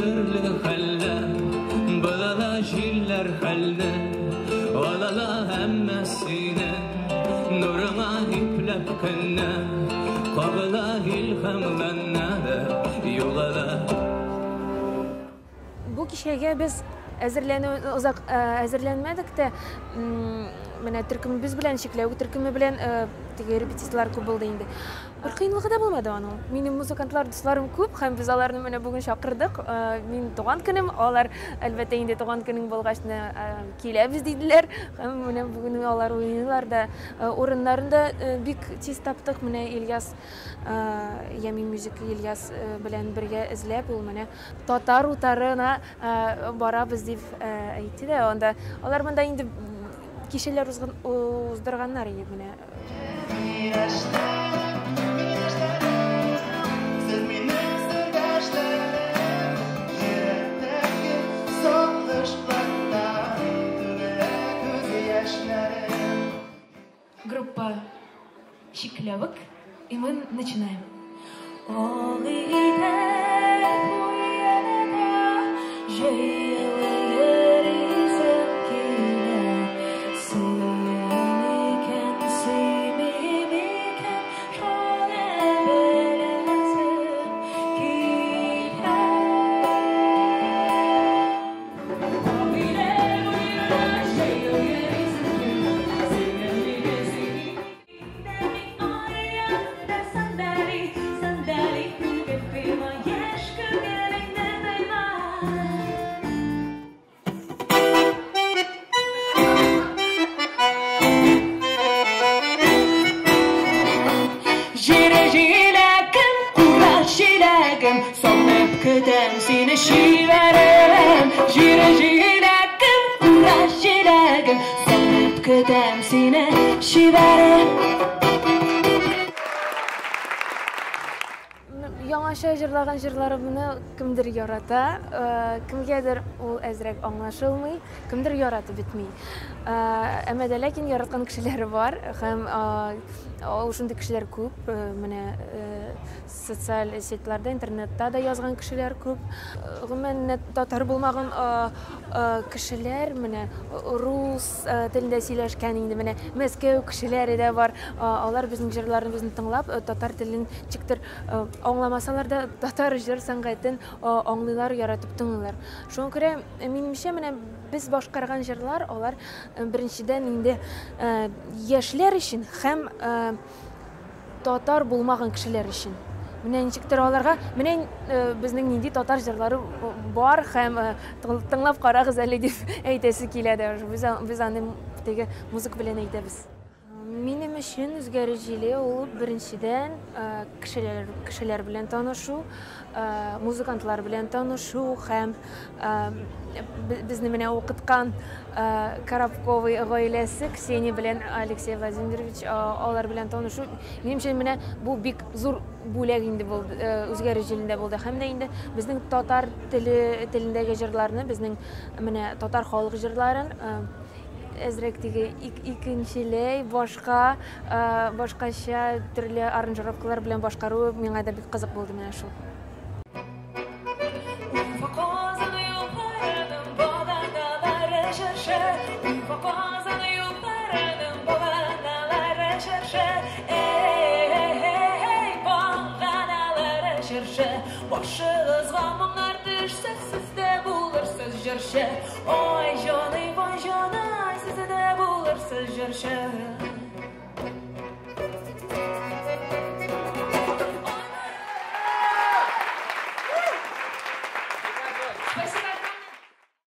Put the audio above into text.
Төрле хәлдә, балала җилләр хәлдә, алала әмма сине нурыңа ипләп кенә, кагыла илһамлана да югала. Бу кичәгә без әзерләнү озак әзерләнмәдек тә, менә төркемебез белән, чикләү төркеме белән теге репетицияләр күп булды инде. Бер кыенлыгы да булмады аның. Минем музыкантлар, дусларым күп һәм без аларны менә бүген чакырдык. Мин туган көнем, алар әлбәттә инде туган көнең булгач киләбез диделәр. Һәм менә бүген алар уйныйлар да. Урыннарын да бик тиз таптык. Менә Ильяс, Ями мюзик Ильяс белән бергә эзләп, ул менә татар утарына барабыз дип әйтте дә. Анда алар монда инде кичәләр уздырганнар иде менә. Группа «Чикләвек», и мы начинаем. Яңача җырлаган җырларымны кемдер ярата, кемгәдер ул әзрәк аңлашылмый, кемдер яратып бетми. Әмма дә ләкин яраткан кешеләре бар һәм шундый кешеләр күп. Менә социаль сетьләрдә, интернетта да язган кешеләр күп. Гомумән, татар булмаган кешеләр, менә рус телендә сөйләшкән инде, менә Мәскәү кешеләре дә бар. Алар безнең җырларыбызны тыңлап, татар телен ничектер аңламасалар да, татар җыр сәнгатен аңлыйлар, яратып тыңлыйлар. Шуңа күрә, минемчә, менә без башкарган җырлар, алар беренчедән инде яшьләр өчен һәм татар булмаган кешеләр өчен. Менә ничектер аларга, менә безнең нинди татар җырлары бар һәм тыңлап карагыз әле дип әйтәсе килә дә. Без аны теге музыка белән әйтәбез. Минем өчен үзгәреш җиле ул беренчедән кешеләр белән танышу, музыкантлар белән танышу һәм безне менә укыткан Коробковый гаиләсе Ксения белән Алексей Владимирович, алар белән танышу. Минем өчен менә бу бик зур бүләк инде булды, үзгәреш җилендә булды. Һәм дә инде безнең татар телендәге җырларны, безнең менә татар халык җырларын әзрәк теге икенчеләй, башкача төрле аранжировкалар белән башкару миңа да бик кызык булды менә шул. Башыгызга моңнар төшсә, сез дә булырсыз җырчы. Ой, җаный, вай, җаный, сез дә булырсыз җырчы.